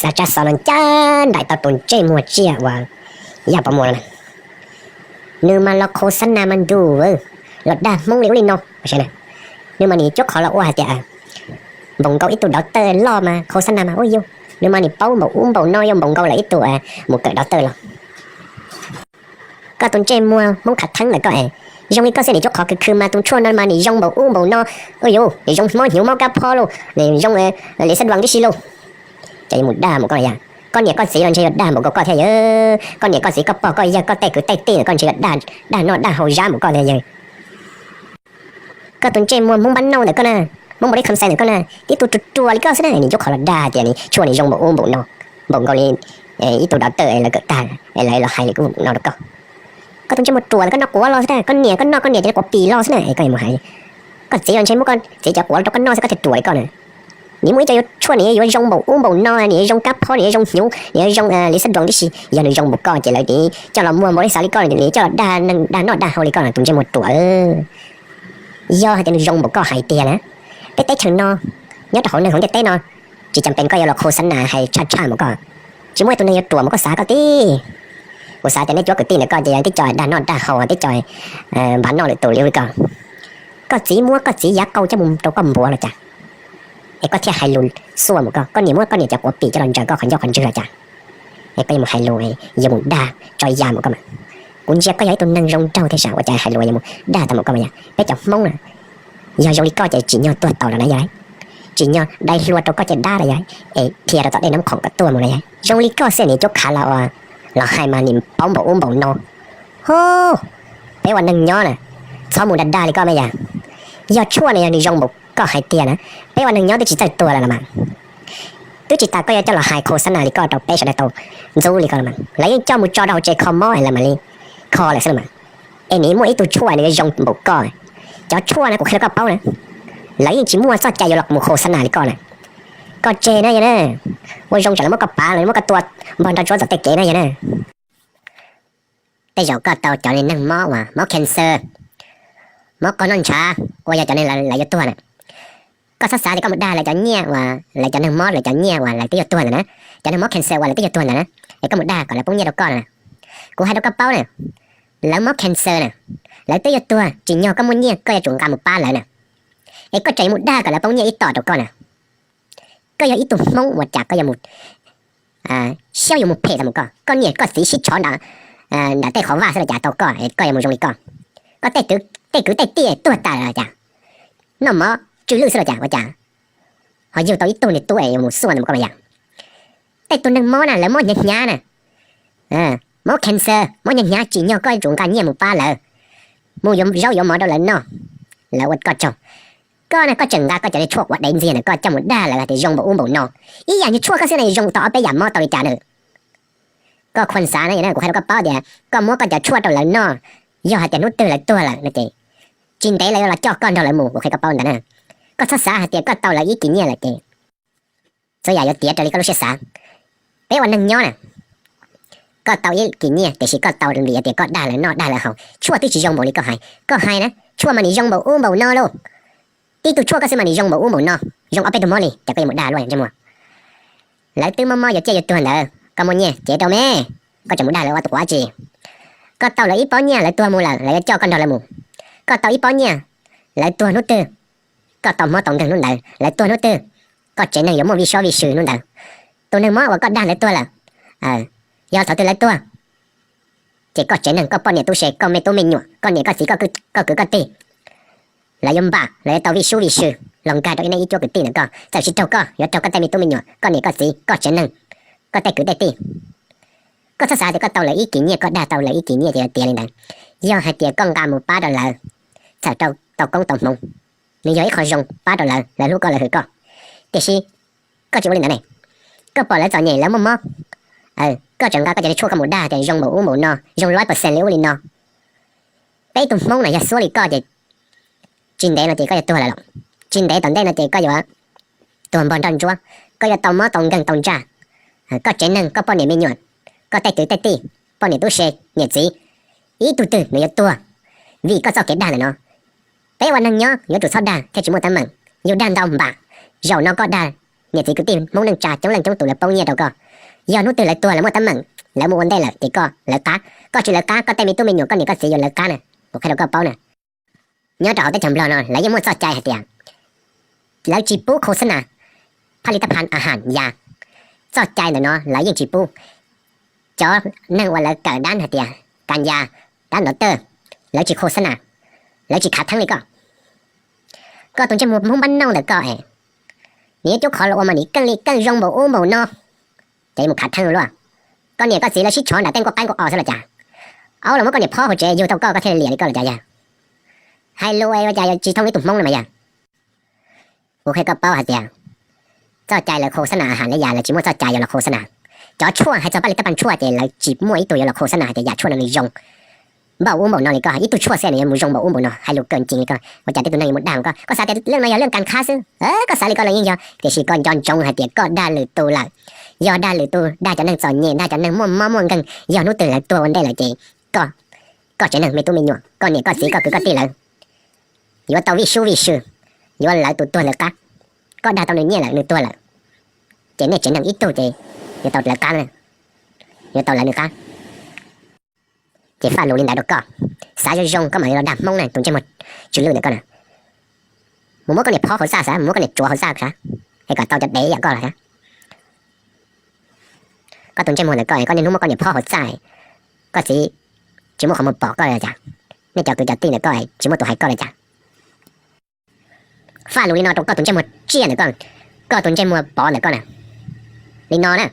ສາຈາສອນອັນຈານ ໄດ້ຕາໂຕນເຈ້ມົວເຈ້ຍວ່າ ຢ່າປະມົວນະ ນຶກມາລອງໂຄສະນາມັນດູເວີ້ຍ ລະດາມົງລິວລິນອ ບໍ່ໃຊ່ນະ ນຶກມານີ້ຈົກຂໍລະອວດແຕ່ ອາ ບົງເກົາອີ່ຕູດອກເຕີລໍມາ ໂຄສະນາມາ ໂອ້ຍໂຍ ນຶກມານີ້ເປົາບໍ່ອູ້ບໍ່ນໍ ຍົມບົງເກົາລະອີ່ຕູ ອາ ໝູ່ເກີດດອກເຕີລໍ ກໍຕຸນເຈ້ມົວ ມົງຂັດທັງລະກໍ ເອ ຍົງອີ່ກໍເສຍນີ້ ຈົກຂໍຄືຄືມາຕຸນຊົ່ວນອນມານີ້ ຍົງບໍ່ອູ້ບໍ່ນໍ ໂອ້ຍໂຍ ຍົງໝໍຫິວໝໍກະເພາະໂລ ນີ້ຍົງ ເອ ເລສະດວງທີ່ຊິໂລ ຈະໝູ່ດ່າໝູ່ກໍຢ່າ ກໍເນຍກໍເສຍ ລອນເຊຍດ່າໝູ່ກໍກໍແທ້ເຢີ ກໍເນຍກໍເສຍ ກໍປໍກໍຢ່າ ກໍແຕ້ຄືແຕ້ຕີ ກໍເນຍກໍເຊຍດ່າ ດ່ານໍດ່າເຮົາຢ່າໝູ່ກໍແທ້ເຢີ ກໍຕຸນເຈ້ມົວ ມົງບ້ານນໍແຕ່ກໍນະ ມົງບໍ່ໄດ້ຄຳໃສແຕ່ກໍນະ ຕິຕູຕົວໆ ລິກໍຊະນະ ນີ້ຍົກເຂົາລະດ່າເຕີຍນີ້ ຊົ່ວນີ້ຍົງບໍ່ອູ້ບໍ່ນໍ ບົງເກົານີ້ ເອ ອີ່ຕູດອກເຕີ ເອ ລະເກີດຕ່າງ ເອ ລະລະໄຮລິກູໜໍດກໍ ກໍຕຸນເຈ້ມົວຕົວແຕ່ກໍນອກກົວລໍຊະນະ ກໍເນຍກໍນອກ ກໍເນຍຈະກົວປີລໍຊະນະ ເອ ກໍຍັງບໍ່ໄຮ ກໍເສຍ ລອນເຊຍໝູ່ກໍເສຍຈະກົວລະຕົວກໍນໍຊະ ກໍເສຍຕົວລິກໍນະ ນີ້ໝູ່ຈະຊົ່ວນີ້ ຍົງບໍ່ອູ້ບໍ່ນໍ ນີ້ຍົງກະເພາະ ນີ້ຍົງຫິວ ນີ້ຍົງ ເອ ເລສະດວງທີ່ຊິ ຢ້ານຍົງບໍ່ກໍເຈລະນີ້ ເຈົ້າລະມົວບໍ່ໄດ້ສາລິກໍນີ້ ເຈົ້າລະດ່າ ດ່ານໍດ່າເຮົາລິກໍນະ ຕຸນເຈ້ມົວຕົວເອີ ຍໍໃຫ້ແຕ່ນຸຍົງບໍ່ກໍໄຮເຕີຍນະ ເຕະເຕະເຖິງນໍ ຍອດຕະໂຫນໜຶ່ງຂອງເຕະເຕະນໍ ຈິຈຳເປັນກໍຢ່າລອກໂຄສະນາໃຫ້ຊາດຊາດໝົດກໍ ຈິມົວໂຕໜຶ່ງຢູ່ຕົວໝົດກໍສາກໍຕິ ອຸດສາແຕ່ໃນຈົວກຶດຕິນະກໍຈະຍັງຕິຈອຍດ່ານໍດ່າເຮົາຕິຈອຍ ເອີ ບານນໍຫຼືໂຕຫຼຽວກໍ ກໍຈີມົວກໍຈີຢາເກົາຈະມຸມໂຕກໍບົວລະຈ້າ ເອ ກໍທຽບໃຫ້ລຸນຊົ່ວໝົດກໍ ກໍໜີມົວກໍໜີຈາກຫົວປີຈະລອນຈາຍກໍຂັນຍອກຂັນເຈື່ອລະຈ້າ ເອ ກໍຍັງໝົດໃຫ້ລຸນ ເອ ຢ່າໝົດດ່າຈອຍຢາໝົດກໍມາ ກຸນເຈຍກໍຢາກໃຫ້ໂຕໜຶ່ງຍົງເຈົ້າເທສາວ່າຈະໃຫ້ລຸນ ຢ່າໝົດດ່າຕາໝົດກໍມາ ເອ ເປັນຈາກມົງນະ ຍາຍົງລິກໍຈະຈີຍໍຕົວເຕົາລະນະຍາຍ ຈີຍໍໄດ້ລົວໂຕກໍຈະດ່າລະຍາຍ ເອ ເທຍລະຕອດໄດ້ນ້ຳຂອງກະຕົວໝົດລະຍາຍ ຍົງລິກໍເສຍນີ້ຈົກຂາລາອອ ລາວໃຫ້ມານີ້ປ້ອມບໍ່ອຸ້ມບໍ່ນໍ ໂຫ ເປັນວ່າໜຶ່ງຍໍນະ ຊອມໝູ່ດ່າໆ ລິກໍແມ່ຍາ ຍອດຊົ່ວນະ ຍານີ້ຍົງບໍ່ກໍໃຫ້ເຕຍນະ ເປັນວ່າໜຶ່ງຍໍຕຸຈີເຈົ້າຕົວລະລະມາ ຕຸຈີຕາກໍຍາເຈົ້າລະໃຫ້ໂຄສະນາລິກໍເຕົາເປສະໄດໂຕ ຈູລິກໍລະມາ ລະຍັງເຈົ້າໝູ່ຈໍດອກເຈຄໍມໍລະມາລິ ຄໍລະຊະລະມາ ເອນີ້ມົວອີ່ຕູ່ຊົ່ວນີ້ຍົງບໍ່ກໍ ເຈົ້າຊົ່ວນະ ກູເຄີຍລະກໍເປົານະ ລະຍັງຈິມົວຊອດໃຈຢູ່ລອກໝູ່ໂຄສະນາລິກໍນະ ກໍເຈນະຍານະ ວ່າຍົງຈະລະມົວກໍປາລະມົວກໍຕົວ ບ່ອນຕອນຈວນຕອນເຕເກນະຍານະ ແຕ່ຢອກກໍເຕົາຈອນນີ້ໜຶ່ງໝໍວ່າ ໝໍແຄນເຊີ ໝໍກໍນອນຊາ ວ່າຢາຈອນນີ້ລະລະຢູ່ຕົວນະ ກໍຊາສາແຕ່ກໍໝົດດ່າລະຈອນເນຍວ່າ ລະຈອນໜຶ່ງໝໍລະຈອນເນຍວ່າ ລະຕິຢູ່ຕົວນະ ຈອນໜຶ່ງໝໍແຄນເຊີວ່າ ລະຕິຢູ່ຕົວນະ ແຕ່ກໍໝົດດ່າກໍລະປຸງເນຍຕົວກໍນະ ກູໃຫ້ຕົວກໍເປົານະ ລະໝໍແຄນເຊີນະ ລະຕິຢູ່ຕົວ ຈິຍໍກໍໝົດເນຍ ກໍຢາຈູງກາໝູ່ປ້າລະນະ ເອກໍຈອຍໝູ່ດ່າກໍລະປົງເນຍອີ່ຕໍ່ຕົວກໍນະ ກໍຢາອີ່ຕຸມົງວ່າຈາກກໍຢາໝູ່ ອ່າ ຊຽວຢູ່ໝູ່ເພດຕະໝູ່ກໍ ກໍເນຍກໍສີຊິດຊອນດາ ອ່າ ດາເຕຂໍວ່າສະລະຈາໂຕກໍ ເອ ກໍຢາໝູ່ຍົງລິກໍ ກໍເຕະຕຶກ ເຕະກຶເຕະເຕຍຕົວຕາລະຈາ ນອມໝໍຈື່ລືສະລະຈາວ່າຈາ ເຮົາຢູ່ໂຕອີ່ຕຸນີ້ຕຸເອ ໝູ່ສ່ວນໝູ່ກໍມາຢາ ເຕະໂຕໜຶ່ງໝໍນະ ລະໝໍຍາຍານະ ເອີ ໝໍແຄນເຊີ ໝໍຍາຍາ ຈີຍໍກໍຈູງກາເນຍໝູ່ປ້າລະ ໝູ່ຢອມເຈົ້າຢອມໝໍດອກລະນໍ ລະອວດກໍເຈົ້າ ກໍນະ ກໍເຈີງກາ ກໍຈະໄດ້ໂຊກວ່າໄດ້ເນຍນະ ກໍຈະໝົດດ່າລະ ແຕ່ຍົງບໍ່ອຸ້ມບໍ່ນໍ ອີ່ຫຍັງຢູ່ຊົ່ວກໍຊິໄດ້ຍົງຕໍ່ເອົາໄປຢາໝໍຕໍ່ລິຈາເດີ ກໍຄວນສານະ ຍານະ ກູໃຫ້ຕົວກໍເປົາເດ ກໍມົວກໍຈະຊົ່ວຕົວລະນໍ ຍໍໃຫ້ແຕ່ໜູຕື່ລະຕົວລະນະເຕ ຈິນເຕລະລະເຈາະກ່ອນດອກລະໝູ່ ກູໃຫ້ຕົວກໍເປົານະ ກໍຊາສາໃຫ້ເຕຍກໍເຕົາລະອີ່ກີເນຍລະເຕ ໂຊຢາຢູ່ເຕຍຕະລິກໍລູກເຊສາ ເປວ່າໜຶ່ງຍໍນະ ກໍເຕົາອີ່ກີເນຍ ແຕ່ຊິກໍເຕົາເດຍເຕຍກໍດ່າລະນໍດ່າລະເຮົາ ຊົ່ວຕິຊິຍົງບໍ່ລິກໍໃຫ້ ກໍໃຫ້ນະ ຊົ່ວມານີ້ຍົງບໍ່ອຸ້ມບໍ່ນໍໂລ ຕີຕູ່ຊົ່ວກໍຊິມານີ້ຍົງບໍ່ອຸ້ມບໍ່ນໍ ຍົງເອົາໄປຕົວໝໍລີ ແຕ່ກໍຍັງບໍ່ດ່າລວຍຈັ່ງໝົດ ລະຕື່ມມອມອຢູ່ເຈຢູ່ຕົວເດີ ກໍໝົດເນຍ ເຈຕົວແມ່ ກໍຈະໝົດດ່າລະວ່າຕົວກວ່າເຈ ກໍເຕົາລະອີ່ປໍເນຍ ລະຕົວໝູ່ລະ ລະເຈາະກັນດອກລະໝູ່ ກໍເຕົາອີ່ປໍເນຍ ລະຕົວໜູຕື້ ກໍເຕົາໝໍຕອງເດີງໜູນເດີ ລະຕົວໜູຕື້ ກໍເຈໜຶ່ງຢູ່ໝໍວິຊໍວິຊືໜູນເດີ ໂຕໜຶ່ງໝໍວ່າກໍດ່າລະຕົວລະ ເອີ ຍາວເຖົາຕື່ລະຕົວ ເຈກໍເຈໜຶ່ງ ກໍປ້ອນເນຍຕູ້ເຊ ກໍແມ່ຕູ້ແມ່ຫຍວກ ກໍເນຍກໍສີ ກໍຄື ກໍຄືກໍຕີ ລະຍົມບາ ລະເຕົາວິຊູວິຊື ລອງກາໂຕອີ່ໃນອີ່ຈົວກຶຕີນະ ກໍເຈົ້າຊິໂຕກໍ ຍອດໂຕກໍແຕ່ແມ່ຕູ້ແມ່ຫຍວກ ກໍເນຍກໍສີ ກໍເຈໜຶ່ງ ກໍແຕ່ກຶແຕ່ຕີ ກໍຊາສາເຕ ກໍເຕົາລະອີ່ກີເນຍ ກໍດ່າເຕົາລະອີ່ກີເນຍ ເຕຕຽເລີຍນະ ຍອມໃຫ້ເຕຍກ້ອງກາໝູ່ປ້າດອລເລີ ເຈົ້າເຕົາ ເຕົາກົງເຕົາໝົງ ໜຶ່ງຢອກອີ່ຂໍຍົງປ້າດອລເລີ ລະຮູ້ກໍລະຫືອກໍ ເຕຊິ ກໍຈິບໍ່ຫຼິ້ນນະເນ ກໍປອດລະຈອດເນຍ ລະມໍມໍ ເອີ ກໍຈັງກາ ກໍຈະໄດ້ໂຊກກັບໝູ່ດ່າ ແຕ່ຍົງບໍ່ອູ້ບໍ່ນໍ ຍົງຮ້ອຍເປີເຊັນເລີຍອູ້ລີນໍ ເປັນອີ່ຕຸມົງນະ ຢາຊວລີກໍເຕ ຈິນເດນະເຕ ກໍຢາຕົວລະຫຼອກ ຈິນເດຕອນເດນະເຕ ກໍຢາຕົວບ່ອນຕອນຈົວ ກໍຢາຕົວໝໍຕົງເກັງຕົງຈາ ກໍເຈໜຶ່ງ ກໍປ້ອນເນຍແມ່ຫຍວດ ກໍແຕກຕື້ແຕກຕີ ປ້ອນເນຍຕູ້ເຊ ເນຍຈີ ອີ່ຕຸຕຶ ເນຍຢາຕົວ ວີກໍຊອກເກັດດ່ານະເນາະ ເປວ່ານັງຍໍ ຢູ່ຕຸຊອກດ່ານ ແທ້ຈິໝົດຕາມັງ ຢູ່ດ່ານດອມບາ ເຈົ້ານອກກໍດ່າ Niam txiv kwv tij Hmoob neej tsa coob leej coob tus lawv paub nyiaj rau koj. Yog hnub twg lawv tuag lawv muaj teeb meem, lawv mus ua ntej lawm ces koj lawv qab, koj tsis lawv qab, koj tej me tub me nyuam koj niam koj txiv yuav lawv qab na. Kuv qhia rau koj paub na. Nyob rau hauv teb chaws Nplog no lawv yeej muaj txoj cai hais tias lawv tsis pub ໂຄສະນາ ຜະລິດຕະພັນອາຫານຢາ. ຕອນນີ້ເນາະ ລາວຍັງຊິປູກ ຈອນນັ່ງວ່າລາວເກີດດ້ານຫາເຕຍ ການຢາ ດ້ານດັອກເຕີ ລາວຊິໂຄສະນາ ລາວຊິຂາຍທັງເລີຍກໍ ກໍຕົງຈະໝູ່ໝູ່ບ້ານນອກແລ້ວກໍເອ ນີ້ຈຸກຂໍລະອວມມານີ້ ເກິ່ງລີເກິ່ງຊົງ ບໍ່ອູ້ບໍ່ນໍ ຈະໝູ່ຂາຍທັງລວດ ກໍເນຍກໍສີລະຊິຊອນດາແຕ້ງກໍແປ້ງກໍອອກຊະລະຈ້າ ເອົາລະມະກໍເນຍພໍຫົວໃຈຢູ່ເທົ່າກໍກໍເທເລຍນີ້ກໍລະຈ້າ ໃຫ້ລວຍວ່າຈາຊິທ່ອງນີ້ຕຸກມົງນະມາຢາ ໂອເຄ ກໍເປົ້າຫາເຕຍ ເຈົ້າຈາຍລະໂຄສະນາອາຫານແລະຢາ ລະຈິໝົດເຈົ້າຈາຍຢູ່ລະໂຄສະນາ ເຈົ້າຊົ່ວໃຫ້ເຈົ້າຜະລິດຕະພັນຊົ່ວເຈ ລະຈິໝົດອີ່ຕຸຢູ່ລະໂຄສະນາເຈ ຢາຊົ່ວນຳນິຍົງ ເບົາອຸ້ເບົານໍນີ້ກໍ ອີ່ຕຸຊົ່ວເສຍນີ້ຍັງບໍ່ຍົງເບົາອຸ້ເບົານໍ ໃຫ້ລູກເກີນຈິງນີ້ກໍ ບໍ່ຈາກທີ່ຕຸນໃນໝົດດ່າງກໍ ກໍສາແຕ່ເລື່ອງໃນເລື່ອງການຄ້າຊື່ ເອີ ກໍສາລີກໍລະຍິ່ງຢອກ ແຕ່ຊິກໍຍ້ອນຈົງຫາເຕຍ ກໍດ່າລືຕູລະ ຍໍດ່າລືຕູ ດ່າຈາກນັ້ນເຈົ້າເຍ ດ່າຈາກນັ້ນມ່ວນມອມມ່ວນກັງ ຍໍໜູຕື່ນລະຕົວວັນໄດ້ລະເຈ ກໍ ກໍຈາກນັ້ນແມ່ຕູ້ແມ່ຍວ ກໍເນຍກໍສີ ກໍຄືກໍຕີລະ ຍວເຕົາວິຊູວິຊູ ຍວເລີຍຕູຕົວເລີຍກະ ກໍດ່າເຕົາໜຶ່ງເຍລະໜຶ່ງຕົວລະ ເຈເນຍເຈໜັງອີ່ຕຸເຈ ຍວເຕົາເລີຍກະ ຍວເຕົາລະໜຶ່ງກະ ເຈຟາດລູລິນດາດົກກໍ ສາຍົງກໍມາລະດັບມົງນະ ຕຸງເຈໝົດ ຈຸລືນະກໍນະ ໝູ່ໝົດກໍເນຍພໍເຂົາຊາຊະ ໝູ່ໝົດກໍເນຍຈົວເຂົາຊາຊະ ໃຫ້ກໍເຕົາຈະເຕຍຢາກໍລະຊະ ກໍຕຸງເຈໝົດນະກໍ ກໍເນຍໜູໝົດກໍເນຍພໍເຂົາຊາ ກໍຊິ ຈິໝົດເຂົາໝົດປໍກໍລະຈ້າ ເນຍເຈົ້າຄືເຈົ້າຕິນະກໍ ຈິໝົດຕົວໃຫ້ກໍລະຈ້າ ຟາດລູລິນອຕົງກໍຕຸງເຈໝົດເຈ້ຍນະກໍ ກໍຕຸງເຈໝົດປໍນະກໍນະ ລີນອນະ